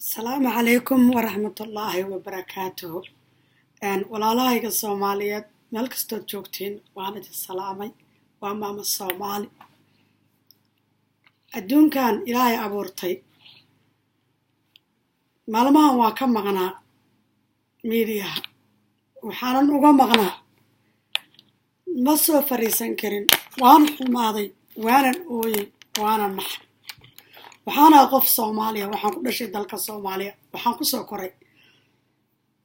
Asalaamu calaykum waraxmatullaahi wabarakaatuhu. Walaalahayga Soomaaliyeed, meel kastood joogtiin, waan idin salaamay. Waa Maama Soomaali. Adduunkan Ilaahay abuurtay, maalmahan waa ka maqnaa miidiyaha. Waxaanan uga maqnaa, ma soo fariisan karin. Waan xumaaday, waanan ooyey, waanan naxay. Waxaanaha qof Soomaaliya. Waxaan ku dhashay dalka Soomaaliya, waxaan ku soo koray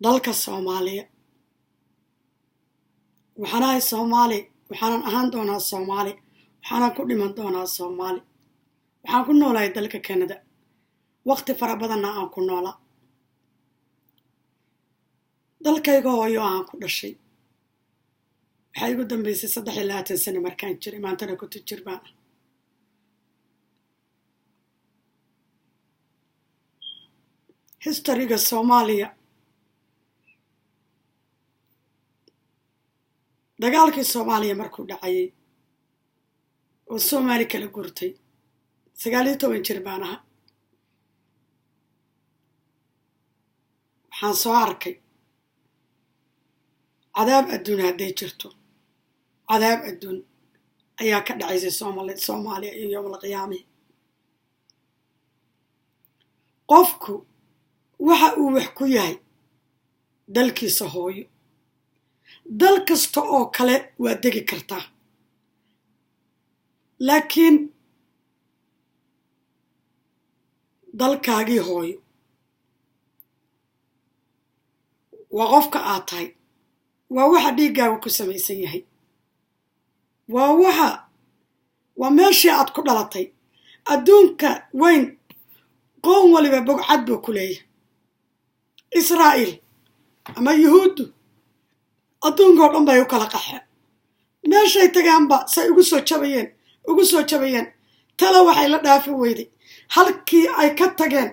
dalka Soomaaliya. Waxaan ahay Soomaali, waxaanan ahaan doonaa Soomaali, waxaanan ku dhiman doonaa Soomaali. Waxaan ku noolahay dalka Canada, waqti fara badanna aan ku noolaa. Dalkayga hooyo aan ku dhashay waxaa igu dambeysay 23 sano markaan jiray. Maantana 50 jir baan ah. Historyga Soomaaliya, dagaalkii Soomaaliya markuu dhacayay oo Soomaali kala gurtay, 19 jir baan ahaa. Waxaan soo arkay cadaab adduun. Hadday jirto cadaab adduun ayaa ka dhacaysay Soomaaliya iyo yowmal qiyaamihi. Qofku waxa uu wax ku yahay dalkiisa hooyo. Dal kasta oo kale waa degi kartaa, laakiin dalkaagii hooyo waa qofka aad tahay, waa waxa dhiiggaaga ku samaysan yahay, waa waxa, waa meeshii aad ku dhalatay. Adduunka weyn qoon waliba bogcad buu ku leeyahay. Israa'iil ama Yuhuuddu adduunka oo dhan bay u kala qaxeen. Meeshay tagaanba say ugu soo jabayeen, ugu soo jabayeen, tala waxay la dhaafi weyday halkii ay ka tageen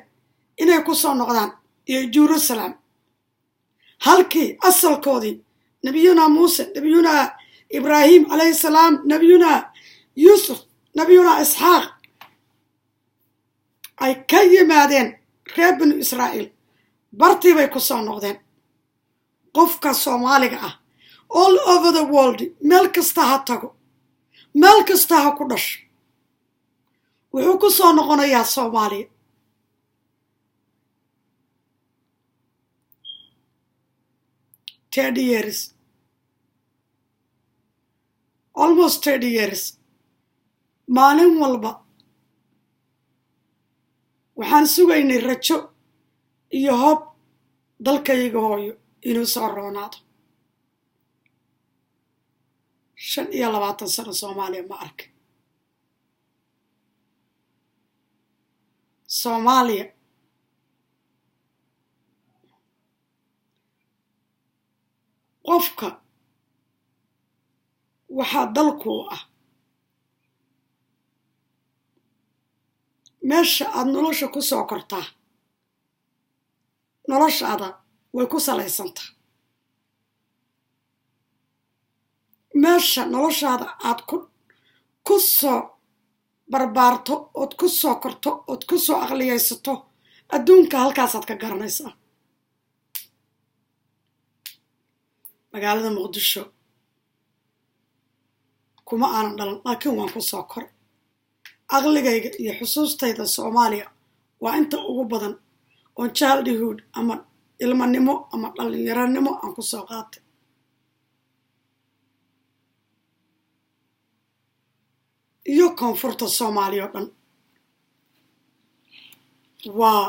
inay ku soo noqdaan iyo Jerusalem, halkii asalkoodii Nabiyuna Muuse, Nabiyuna Ibraahim calayhi salaam, Nabiyuna Yuusuf, Nabiyuna Isxaaq ay ka yimaadeen, reer Binu Israa'iil, bartii bay ku soo noqdeen. Qofka Soomaaliga ah all over the world, meel kasta ha tago, meel kasta ha ku dhasho, wuxuu ku soo noqonayaa Soomaaliya. 30 years, almost 30 years, maalin walba waxaan sugaynay rajo iyo hob dalkayga hooyo inuu soo roonaado. 25 sano Soomaaliya ma arkay. Soomaaliya qofka waxaa dalkuu ah meesha aad nolosha ku soo kortaa. Noloshaada way ku salaysantaa meesha noloshaada aad ku soo barbaarto ood ku soo korto ood ku soo aqliyaysato. Adduunka halkaasaad ka garanaysaa. Magaalada Muqdisho kuma aanan dhalan, laakiin waan ku soo koray. Aqligayga iyo xusuustayda Soomaaliya waa inta ugu badan oon childhood ama ilmanimo ama dhalinyaranimo aan ku soo qaatay. Iyo koonfurta Soomaaliya oo dhan waa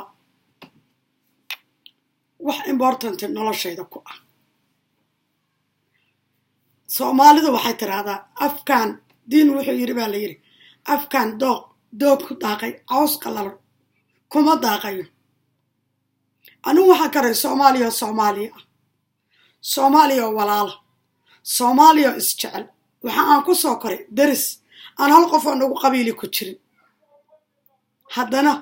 wax important noloshayda ku ah. Soomaalidu waxay tidhaahdaa, afkaan diin wuxuu yidhi baa la yidhi, afkaan doog doog ku daaqay caws qalalan kuma daaqayo. Anigu waxaan karay Soomaaliya oo Soomaaliya ah, Soomaaliya oo walaala, Soomaaliya oo isjecel. Waxa aan ku soo koray deris aan hal qof oo nagu qabiili ku jirin, haddana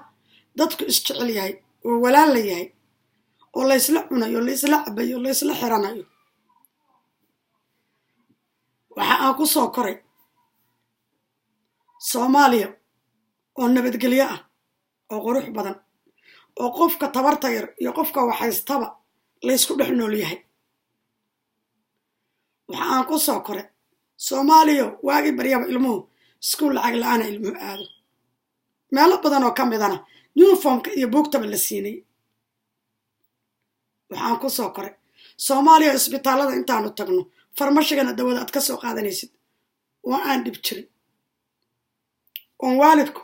dadku isjecel yahay oo walaal la yahay oo laysla cunayo, laysla cabayo, laysla xiranayo. Waxa aan ku soo koray Soomaaliya oo nabadgelyo ah oo qurux badan. Oo qofka tabarta yar iyo qofka waxhaystaba laysku dhex nool yahay. Waxa aan ku soo koray Soomaaliya waagii baryaba ilmuhu iskuul lacag la-aana ilmuhu aado, meelo badan oo ka midana uniformka iyo buugtaba la siinay. Waxaan ku soo koray Soomaaliya isbitaallada intaanu tagno farmashigana dawada aad ka soo qaadanaysid oo aan dhib jirin, oon waalidku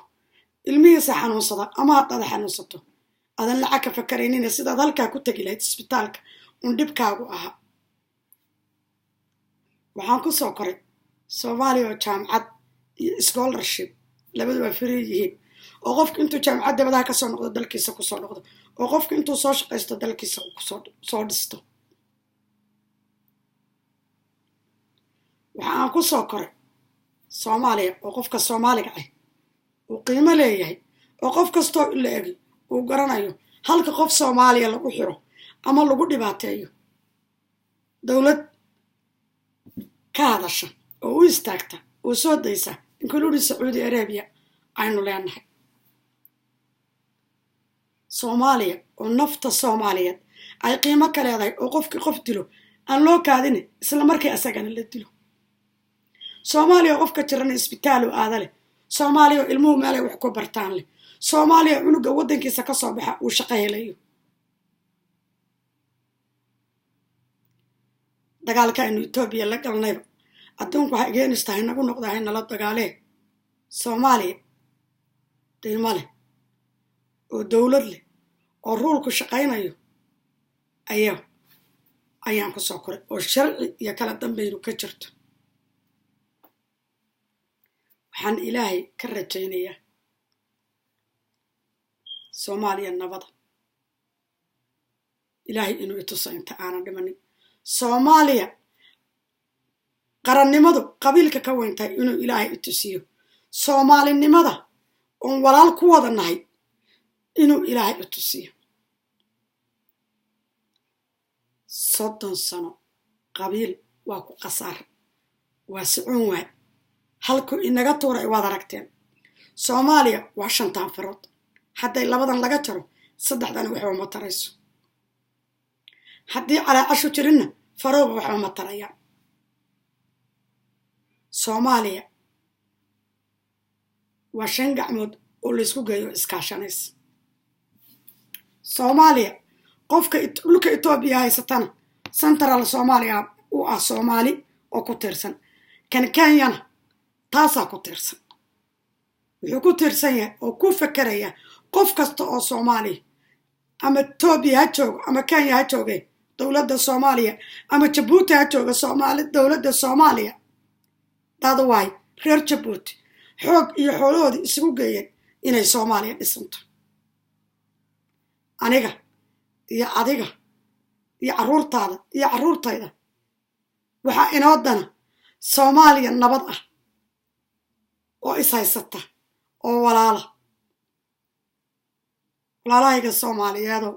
ilmihiisa xanuunsada ama haddaad xanuunsato adan lacag ka fakaraynina sidaad halkaa ku tegi lahayd isbitaalka un dhibkaagu ahaa. Waxaan ku soo koray Soomaaliya oo jaamacad iyo scholarship labaduba free yihiin, oo qofku intuu jaamacad dabadaha ka soo noqdo dalkiisa kusoo noqdo, oo qofku intuu soo shaqaysto dalkiisa kusoo soo dhisto. Waxa aan ku soo koray Soomaaliya oo qofka Soomaaliga ah uu qiimo leeyahay, oo qof kastoo la egi uu garanayo halka qof Soomaaliya lagu xiro ama lagu dhibaateeyo dowlad ka hadasha oo u istaagta oo soo daysa, including Sacuudi Arabia aynu leenahay. Soomaaliya oo nafta Soomaaliyeed ay qiimo ka leedahay, oo qofkii qof dilo aan loo kaadine isla markii asagana la dilo. Soomaaliya oo qofka jirana isbitaal oo aada leh. Soomaaliya oo ilmuhu meelay wax ku bartaan leh. Soomaaliya cunuga waddankiisa ka soo baxa uu shaqo helayo. Dagaalka aynu Etoobiya la galnayba adduunku waxa igeenista haynagu noqda haynala dagaalee. Soomaaliya qiimo leh oo dowlad leh oo ruulku shaqaynayo ayaan ku soo koray, oo sharci iyo kala dambaynu ka jirto. Waxaan Ilaahay ka rajaynayaa Soomaaliya nabada, Ilaahay inuu ituso inta aanan dhimanin. Soomaaliya qarannimadu qabiilka ka weyntahay inuu Ilaahay itusiyo. Soomaalinimada oon walaal ku wada nahay inuu Ilaahay itusiyo. 30 sano qabiil waa ku khasaar, waa socon waay, halkuu inaga tuuray waad aragteen. Soomaaliya waa shantan farood, hadday labadan laga jaro saddexdan waxba ma tarayso, haddii calaacashu jirinna farooba waxba ma tarayaan. Soomaaliya waa shan gacmood oo laysku geeyo iskaashanaysa. Soomaaliya qofka dhulka Etoobiya haysatana central Soomaaliya u ah Soomaali oo ku tiirsan, kan Kenyana taasaa ku tiirsan. Wuxuu ku tiirsan yahay oo ku fekeraya qof kasta oo Soomaaliya ama Etoobiya ha joogo ama Kenya ha jooge dowladda Soomaaliya, ama Jabuuti ha jooga Soomaali dowladda Soomaaliya. Dadawaay reer Jabuuti xoog iyo xoolahoodii isugu geeyeen inay Soomaaliya dhisanto. Aniga iyo adiga iyo carruurtaada iyo carruurtayda waxaa inoo dana Soomaaliya nabad ah oo is haysata oo walaala. Walaalahayga Soomaaliyeedow,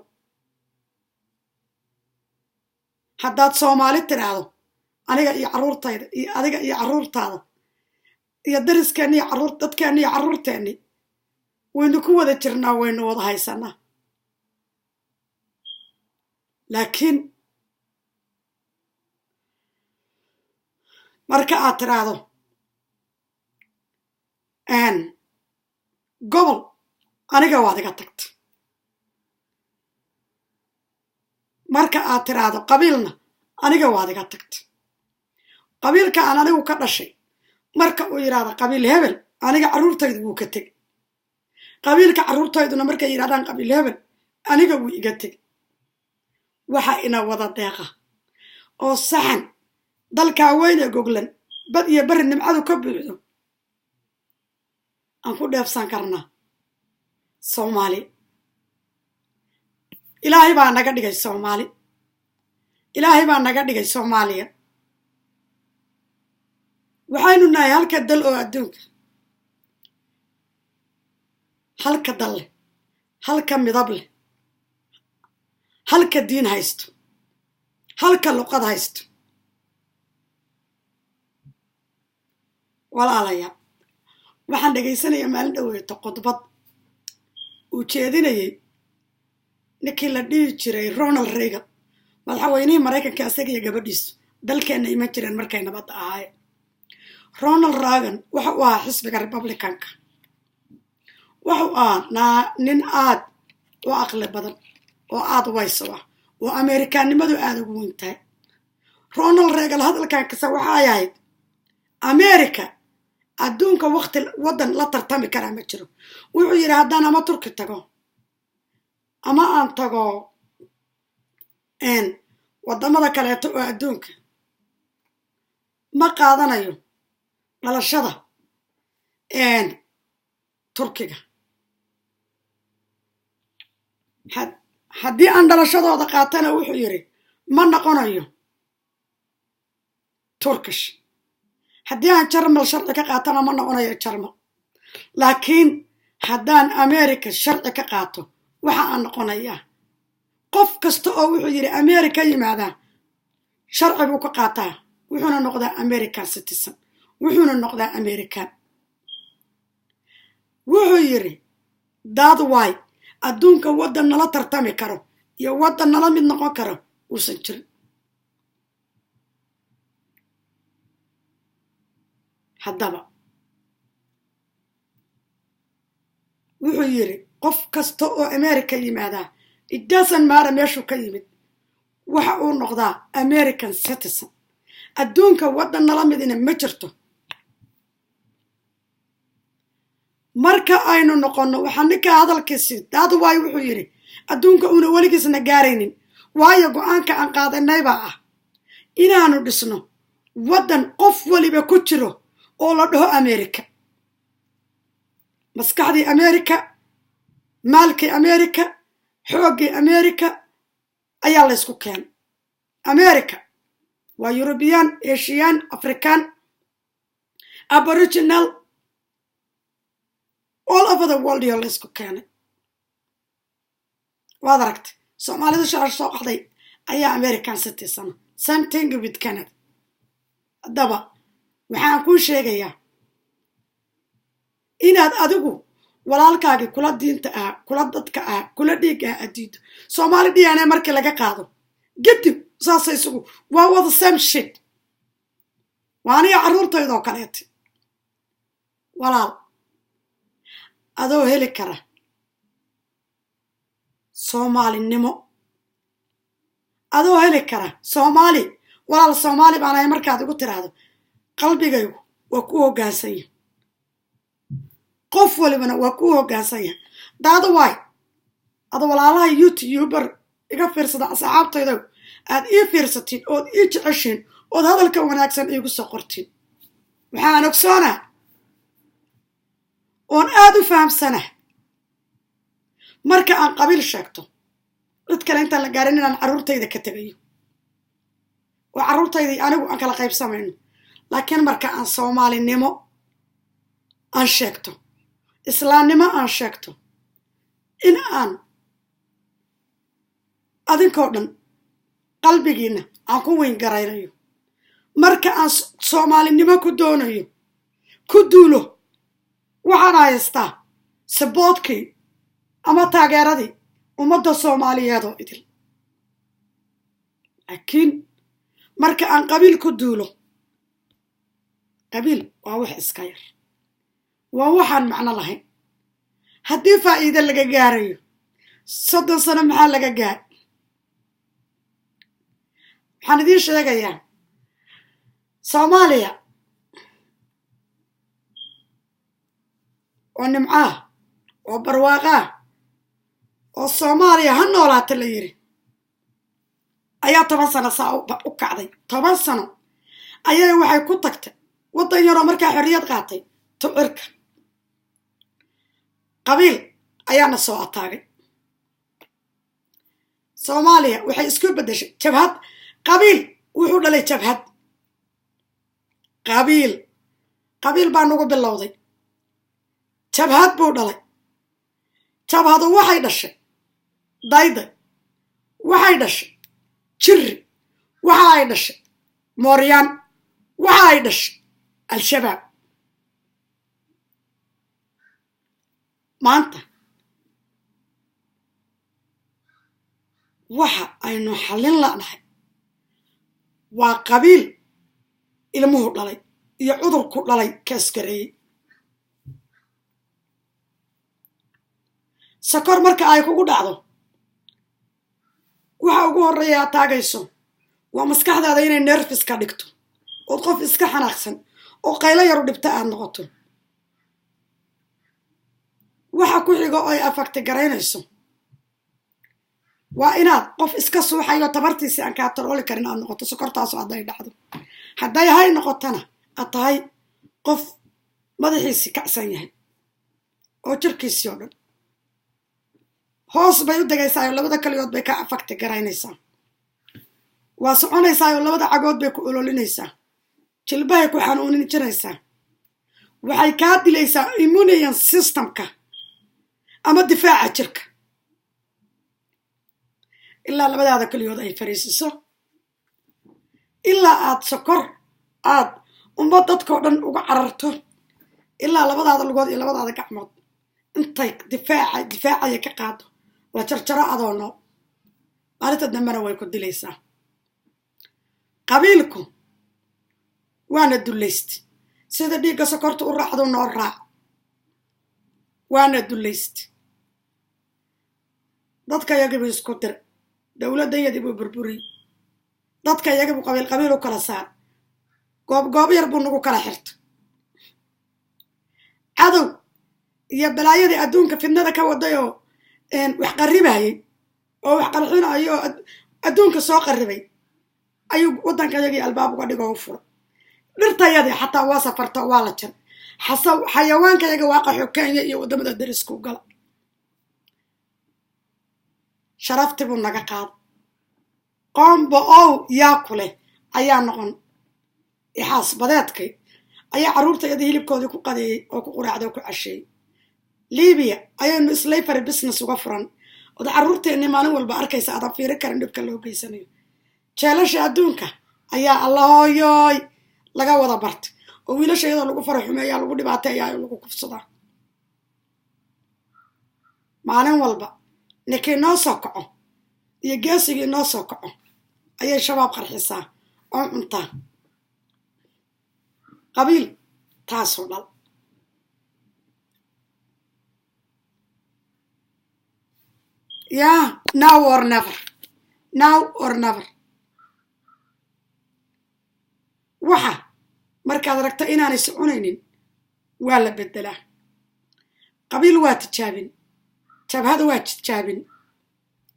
haddaad Soomaali tidhaahdo aniga iyo carruurtayda iyo adiga iyo carruurtaada iyo dariskeenni iyo carruur dadkeenni iyo carruurteenni waynu ku wada jirnaa, waynu wada haysanaa. Laakiin marka aad tidhaahdo gobol, aniga waad iga tagta. Marka aad tidhaahdo qabiilna, aniga waad iga tagta. Qabiilka aan anigu ka dhashay marka uu yidhaahdo qabiil hebel, aniga carruurtaydu wuu ka tegi. Qabiilka carruurtayduna markay yidhahdaan qabiil hebel, aniga wuu iga tegi. Waxa ina wada deeqa oo saxan dalkaa weyn ee goglan bad iyo bari nimcadu ka buuxdo aan ku dheefsan karnaa Soomaali. Ilaahay baa naga dhigay Soomaali, Ilaahay baa naga dhigay Soomaaliya. Waxaynu nahay halka dal oo adduunka, halka dal leh, halka midab leh, halka diin haysto, halka luqad haysto. Walaalayaa, waxaan dhegaysanaya maalin dhaweeto khudbad uu jeedinayay Ninkii la dhihi jiray Ronald Reagan, madaxweynihii Maraykanka, asaga iyo gabadhiisu dalkeenna iman jireen markay nabadda ahaayeen. Ronald Reagan waxa uu ahaa xisbiga Republicanka. Wuxuu ahaa nin aad u aqli badan oo aad wayso ah oo Ameerikaannimadu aada ugu weyn tahay. Ronald Reagan hadalkan kase waxay ahayd, America adduunka waqti waddan la tartami karaa ma jiro. Wuxuu yidhi, haddaan ama Turki tago ama aan tago waddamada kaleeto oo adduunka, ma qaadanayo dhalashada Turkiga. Haddii aan dhalashadooda qaatana, wuxuu yidhi, ma noqonayo Turkish. Haddii aan Jarmal sharci ka qaatana, ma noqonayo Jarmal. Laakiin haddaan America sharci ka qaato, waxa aan noqonayaa qof kasta oo, wuxuu yidhi, America yimaadaa sharci buu ka qaataa, wuxuuna noqdaa American citizen, wuxuuna noqdaa American. Wuxuu yidhi, that's why adduunka waddan nala tartami karo iyo waddan nala mid noqon karo uusan jirin. Haddaba wuxuu yidhi, qof kasta oo America yimaadaa, it doesn't matter meeshuu ka yimid, waxa uu noqdaa American citizen. Adduunka waddan nala midina ma jirto. Marka aynu noqonno, waxaa ninkaa hadalkiisi, that's why, wuxuu yidhi, adduunka uuna weligiisna gaaraynin, waayo go-aanka aan qaadanay baa ah inaanu dhisno waddan qof weliba ku jiro oo la dhaho America. Maskaxdii America, maalkii America, xooggii America ayaa laysku keenay. America waa European, Asian, African, Aboriginal, all over the world iyo laysku keenay. Waad aragtay, Soomaalidu shacab soo qaxday ayaa American citizen, same thing with Canada. Haddaba waxaan kuu sheegayaa inaad adigu walaalkaagii kula diinta ah, kula dadka ah, kula dhiigga ah adiido. Soomaali DNA markii laga qaado kadib saasa isugu waa wada same shit. Waa aniga carruurtaydoo kaleete. Walaal, adoo heli kara Soomaalinimo, adoo heli kara Soomaali, walaal, Soomaali baan ahay markaad igu tiraahdo, qalbigaygu waa ku hoggaansan yahay, qof walibana waa ku hoggaansan yahay. That's why ada walaalaha YouTuber iga fiirsada, asxaabtayda aad ii fiirsatiin ood ii jeceshiin ood hadalka wanaagsan iigu soo qortiin. Waxaan ogsoonaa oon aad u fahamsanah, marka aan qabiil sheegto, cid kale intaan la gaarin inaan carruurtayda ka tegayo oo carruurtayda anigu aan kala qaybsamayno. Laakiin marka aan Soomaalinimo aan sheegto, Islaamnimo aan sheegto, in aan adinkoo dhan qalbigiinna aan ku weyn garaynayo. Marka aan Soomaalinimo ku doonayo ku duulo, waxaan haystaa supportkii ama taageeradii ummadda Soomaaliyeed oo idil. Laakiin marka aan qabiil ku duulo, qabiil waa wax iska yar, waa waxaan macno lahayn. Haddii faa'iide laga gaarayo, 30 sano maxaa laga gaar? Waxaan idiin sheegayaa, Soomaaliya oo nimcaah oo barwaaqaah oo Soomaaliya ha noolaata la yidhi ayaa 10 sano saa u kacday. 10 sano ayay waxay ku tagtay waddan yaroo markaa xorriyad qaatay tucirka. Qabiil ayaana soo ataagay. Soomaaliya waxay isku beddeshay jabhad. Qabiil wuxuu dhalay jabhad. Qabiil, qabiil baa nagu bilowday, jabhad buu dhalay. Jabhadu waxay dhashay dayday, waxay dhashay jiri, waxa ay dhashay mooryaan, waxa ay dhashay Al-Shabaab. Maanta Waxa aynu xallin la'nahay waa qabiil ilmuhu dhalay iyo cudurku dhalay kaaskareeyey. Sakor marka ay kugu dhacdo, waxa ugu horreeya aad taagayso waa maskaxdaada inay nervous ka dhigto, ood qof iska xanaaqsan oo qaylo yaru dhibta aad noqoto. Waxa ku xigo ay affect garaynayso waa inaad qof iska suuxayo, tabartiisi aan kaa tarooli karin aad noqoto. Sokortaasu hadday dhacdo, hadday hay noqotona, aad tahay qof madaxiisi kacsan yahay oo jirkiisii oo dhan hoos bay u degaysaa oo labada kaliyood bay ka affect garaynaysaa. Waa soconaysaa oo labada cagood bay ku ololinaysaa, jilbahay ku xanuunin jiraysaa. Waxay kaa dilaysaa immune systemka ama difaaca jirka ilaa labadaada keliyood ay fariisiso, ilaa aad sokor aad ummad dadkao dhan uga cararto, ilaa labadaada lugood iyo labadaada gacmood intay difaaca difaacaya ka qaado la jarjaro adoo nool. Maalinta dambena way ku dilaysaa. Qabiilku waana dulayst. Sida dhiigga sokorta u raacdo noo raac, waana dulayst. Dadka yagibu isku dir, dowladdayadii buu burburiyey, dadka iyagibuu qabiil qabiil u kala saar, goob goob yar buu nagu kala xirta. Cadow iyo balaayadii adduunka fidnada ka waday oo wax qarribayay oo wax qarxinayo oo adduunka soo qarribay ayuu waddanka yagii albaab uga dhigoo u fura. Dhirtayadii xataa waa safarta, waa la jar. Xayawaanka yaga waa qaxo, Kenya iyo waddamada darisku gala. Sharafti buu naga qaada. Qoomba ow yaa ku leh ayaa noqon. Ixaas badeedkay ayaa carruurtayadii hilibkoodii ku qadeeyey oo ku quraacday oo ku casheeyey. Libiya ayaynu slavery business uga furan ood carruurteenni maalin walba arkaysa, aadan fiiri karin dhibka loo geysanayo. Jeelasha adduunka ayaa allahooyoy laga wada bartay oo wiilasha iyadoo lagu fara xumeeyaa, lagu dhibaateeyaa oo lagu kufsadaa maalin walba. Ninkii noo soo kaco iyo geesigii noo soo kaco ayay Shabaab qarxisaa oo cuntaa. Qabiil taasuu dhal. Yaa, now or never, now or never. Waxa markaad aragto inaanay soconaynin waa la beddelaa. Qabiil waa tijaabin, jabhada waa tijaabin,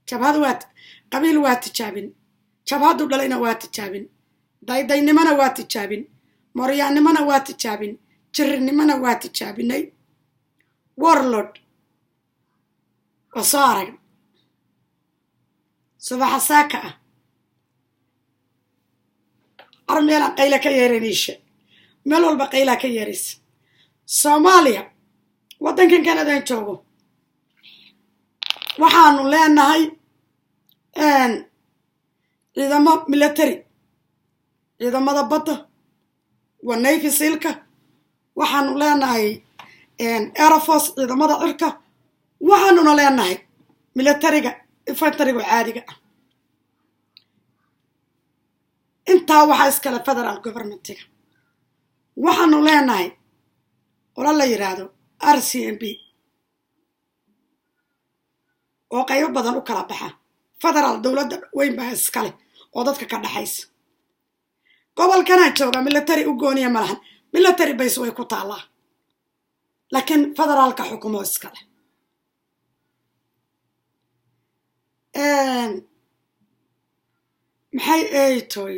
jabhada waa qabiil waa tijaabin, jabhadu dhalayna waa tijaabin, daydaynimona waa tijaabin, mooryaannimona waa tijaabin, jirinimona waa tijaabinay. Warlord waa soo arag. Subaxa saaka ah ar meelaan qayla ka yeeraniisha, meel walba qaylaa ka yeeraysa. Soomaaliya, waddankan Kanadan joogo, waxaanu leenahay ciidamo military, ciidamada badda waa Navy SEALka. Waxaanu leenahay air force, ciidamada cirka. Waxaanuna leenahay militariga, infantryga caadiga ah. Intaa waxaa iskale federal governmentiga. Waxaanu leenahay qolo la yidhaahdo RCMP oo qaybo badan u kala baxa. Federal dowladda weyn baa iskale oo dadka ka dhaxaysa. Gobolkanaan jooga military u gooniya ma lahan. Military base way ku taallaa, laakiin federaalka xukumo iskale. Maxay eytoy,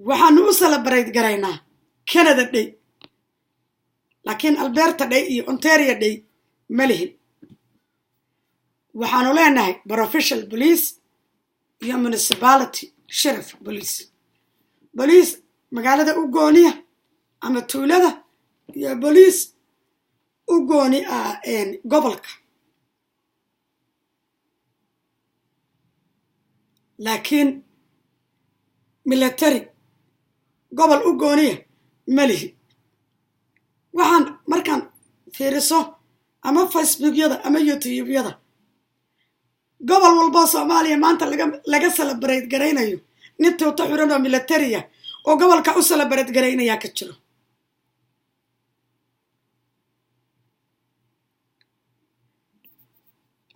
waxaanu u celebrate garaynaa Canada Day, laakiin Alberta Day iyo Ontario Day ma lihin. Waxaanu leenahay provincial police iyo municipality sheriff police, boliis magaalada u gooniya ama tuulada iyo boliis u gooni ah gobolka. Laakiin military gobol u gooniya ma lihi. Waxaan markaan fiiriso ama Facebookyada ama YouTubeyada Gobol walboo Soomaaliya maanta laga celebrate garaynayo, nin tuuto xiran oo militariya oo gobolka u celebrate garaynayaa ka jiro.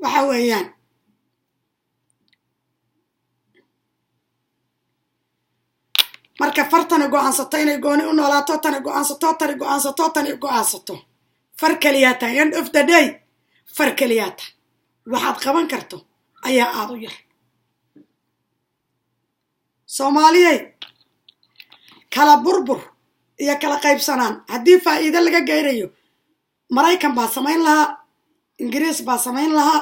Waxa weeyaan, marka fartani go'aansato inay gooni u noolaato, tani go'aansato, tani go'aansato, tani go'aansato, far keliyaa tahay. End of the day, far keliyaa tahay. Waxaad qaban karto ayaa aada u yar. Soomaaliyey, kala burbur iyo kala qaybsanaan haddii faa'iido laga geyrayo, Maraykan baa samayn lahaa, Ingiriis baa samayn lahaa,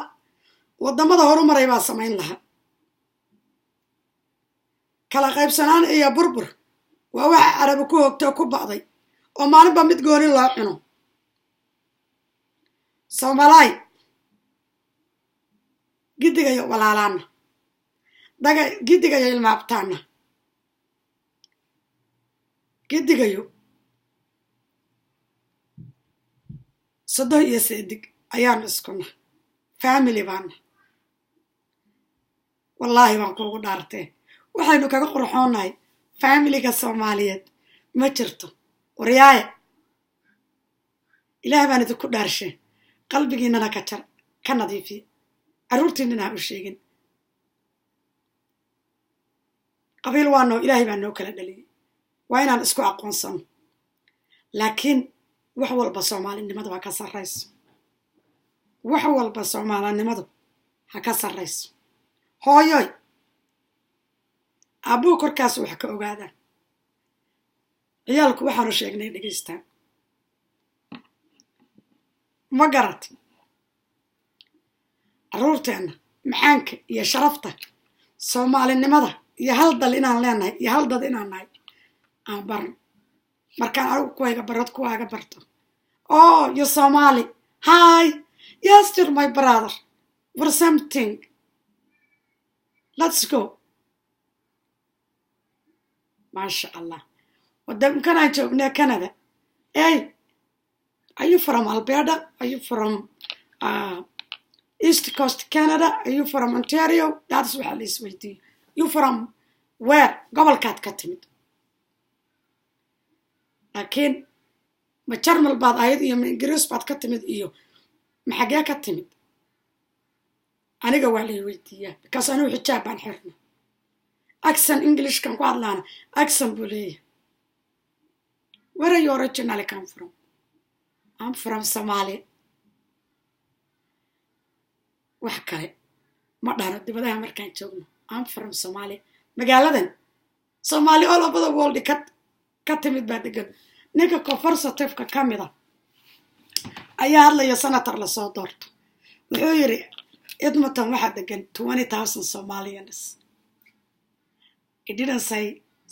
waddamada horumaray baa samayn lahaa. Kala qaybsanaan iyo burbur waa waxa Carabi ku hoogtay oo ku ba'day, oo maalinba mid gooni loo cuno. Soomaalaay, giddigayo walaalaana daga, giddigayo ilmaabtaana, giddigayo sodoh iyo seedig ayaanu iskuna family baana. Wallaahi baan kuugu dhaartee, waxaynu kaga qurxoonnahay familiga Soomaaliyeed ma jirto. Waryaaya, Ilaah baan idinku dhaarshe, qalbigiinana ka jar, ka nadiifiya, carruurtiinana ha u sheegin. Qabiil waa noo, Ilaahay baa noo kala dhaliyey, waa inaan isku aqoonsano, laakiin wax walba Soomaalinimadu ha ka sarrayso. Wax walba Soomaalinimadu ha ka sarrayso. Hooyoy, aabbuhu korkaas wax ka ogaadaan, ciyaalku waxaanu sheegnay dhegaystaan. Ma garat? Carruurteenna macaanka iyo sharafta Soomaalinimada iyo hal dal inaan leenahay iyo hal dad inaan nahay aan barno. Markaan anigu kuwayga barod, kuwaaga barto: "Oh, you Somali? Hi. Yes, you're my brother for something. Let's go." Maasha Allah, wadankanaan joognaa, Canada. Hey, are you from Alberta? Are you from East Coast Canada? Are you from Ontario? That's waxaa la isweydiiyo. You from where? Gobolkaad ka timid. Laakiin ma Jarmal baad ahayd iyo ma Ingiriis baad ka timid iyo ma xagee ka timid? Aniga waa lay weydiiyaa because anigu xijaab baan xirna, accent Englishkan ku hadlaana accent buu leeyahay. "Where are you originally come from?" "I'm from Somalia." Wax kale ma dhahno dibadaha markaan joogno. "I'm from Somalia." Magaaladan Somali all over the world ka timid baa degan. Ninka Conservativeka ka mid a ayaa hadlaya, senator lasoo doorto. Wuxuu yidhi, "Edmonton waxaa degan 20,000 Somalians." He didn't say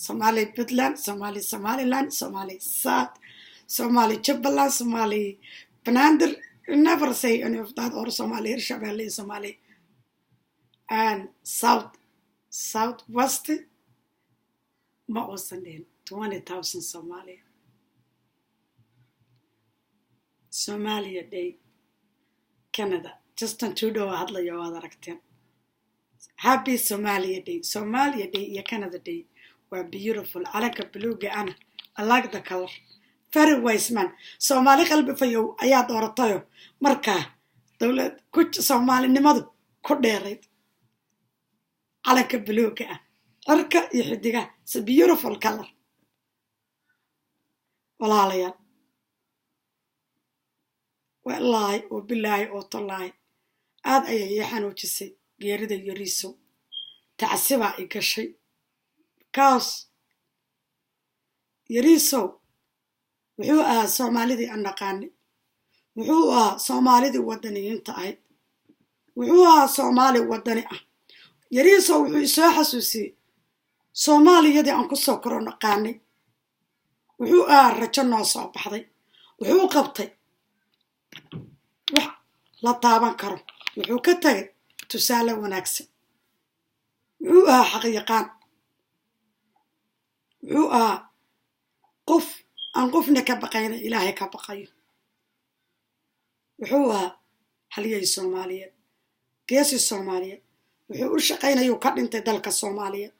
Somali Puntland, Somali Somaliland, Somali South, Somali Jubaland, Somali Banaadir. Never say any of that, or Somali Hirshabelle, Somali and South, South West. Ma uusan dhihin. 20,000 Somalia. Somalia Day, Canada. Justin Trudeau hadlayo, waad aragteen. Happy Somalia Day. Somalia Day iyo Canada Day waa beautiful. Calanka buluuga ana, I like the color. Very wise man. Soomaali qalbi fayow ayaa dooratayo. Markaa dowlad ku Soomaalinimadu ku dheerayd, calanka buluuga ah, cirka iyo xidigaha. It's a beautiful color. Walaalayaal, wallaahi oo bilaahi oo tallaahi, aad ayay ii xanuujisay geerida Yariisow. Tacsibaa i gashay because Yariisow wuxuu ahaa Soomaalidii aan naqaanay, wuxuu ahaa Soomaalidii wadaniyiinta ahayd, wuxuu ahaa Soomaali wadani ah. Yariisow wuxuu isoo xasuusiyey Soomaaliyadii aan ku soo koro naqaanay. Wuxuu ahaa rajo noo soo baxday. Wuxuu qabtay wax la taaban karo. Wuxuu ka tagay tusaale wanaagsan. Wuxuu ahaa xaqyaqaan. Wuxuu ahaa qof aan qofna ka baqayna, Ilaahay ka baqayo. Wuxuu ahaa halyay Soomaaliyeed. Geesi Soomaaliyeed wuxuu u shaqaynayuu ka dhintay dalka Soomaaliyeed,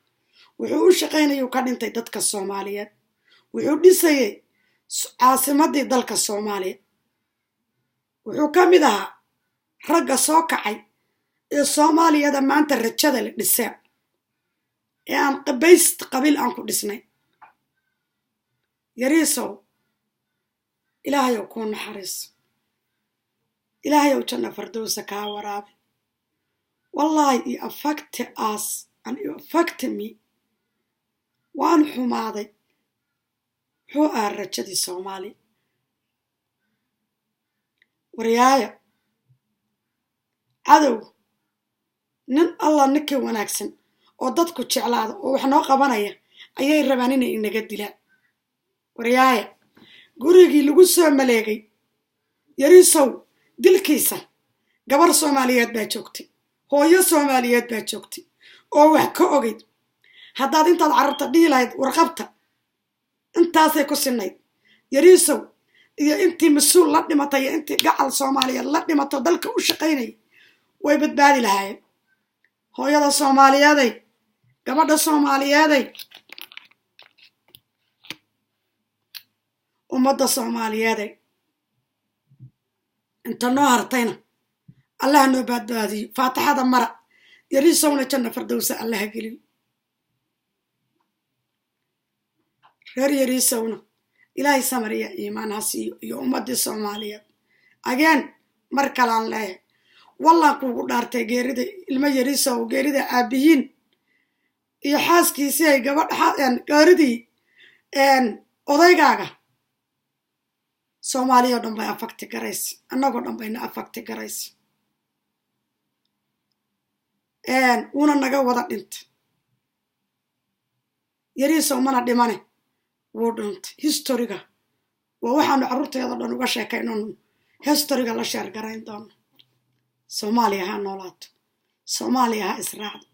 wuxuu u shaqaynayuu ka dhintay dadka Soomaaliyeed, wuxuu dhisayay caasimadii dalka Soomaaliya. Wuxuu ka mid ahaa ragga soo kacay ee Soomaaliyada maanta rajada la dhiseen ee aan qabayst qabiil aan ku dhisnay. Yariisow, Ilaahayow kuu naxariiso, Ilaahayow janna fardowsa kaa waraabi. Wallaahi, it affect us and it affect me. Waan xumaaday. Wuxuu ahaa rajadii Soomaaliya. Waryaaya, cadow nin alla ninkii wanaagsan oo dadku jeclaada oo wax noo qabanaya ayay rabaan inay inaga dilaan. Waryaaya, gurigii lagu soo maleegay Yariisow dilkiisa, gabar Soomaaliyeed baa joogtay, hooyo Soomaaliyeed baa joogtay oo wax ka ogeyd. Haddaad intaad cararta dhihi lahayd warqabta, intaasay ku sinayd. Yariisow iyo intii mas-uul la dhimatay iyo intii gacal Soomaaliyeed la dhimato dalka u shaqaynayay way badbaadi lahaayeen. Hooyada Soomaaliyeeday, gabadha Soomaaliyeeday, ummadda Soomaaliyeeday, inta noo hartayna Allaha noo badbaadiyo. Faatixada mara. Yariisowna janna fardowsa Allaha geliyo. Reer Yariisowna Ilaahay samariya iimaan ha siiyo iyo ummaddii Soomaaliyeed. Ageen mar kalaan leeyahay, wallaan kuugu dhaartay, geerida ilmo Yariisow, geerida aabihiin iyo xaaskiisii ay gabadha, geeridii odaygaaga, Soomaaliya o dhan bay affect garaysa, annagoo dhan bayna affect garaysa. Wuuna naga wada dhintay Yariisow, mana dhimane, wuu dhintay. Historyga waa waxaanu carruurteeda dhan uga sheekaynonu historyga la share garayn doono. Soomaaliya ha noolaato, Soomaaliya ha israacdo,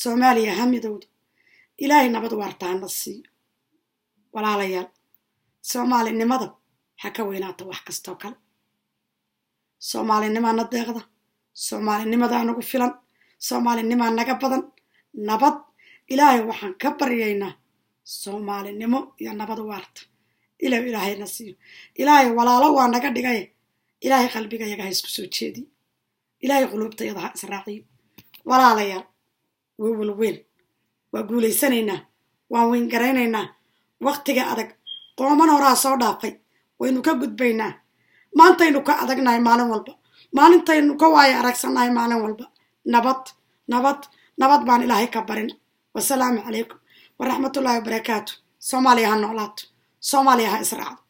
Soomaaliya ha midowdo, Ilaahay nabad waarta hana siiyo. Walaalayaal, Soomaalinimada ha ka weynaato wax kastoo kale. Soomaalinimaa na deeqda, Soomaalinimadaa nagu filan, Soomaalinimaa naga badan. Nabad Ilaahay waxaan ka baryaynaa, Soomaalinimo iyo nabad waarta ilow Ilaahayna siiyo. Ilaahay walaalo waa naga dhigay, Ilaahay qalbigayaga ha isku soo jeediyo, Ilaahay quluubtayada ha israaciyo. Walaalayaal, wewel weyn waa guulaysanaynaa, waan weyngaraynaynaa. Waktiga adag qooman horaa soo dhaafay, waynu ka gudbaynaa. Maantaynu ka adagnahay maalin walba, maalintaynu ka waayo aragsannahay maalin walba. Nabad, nabad, nabad baan Ilaahay ka barin. Wasalaamu calaykum waraxmatullaahi wabarakaatu. Soomaaliya ha noolaato, Soomaaliya ha israacdo.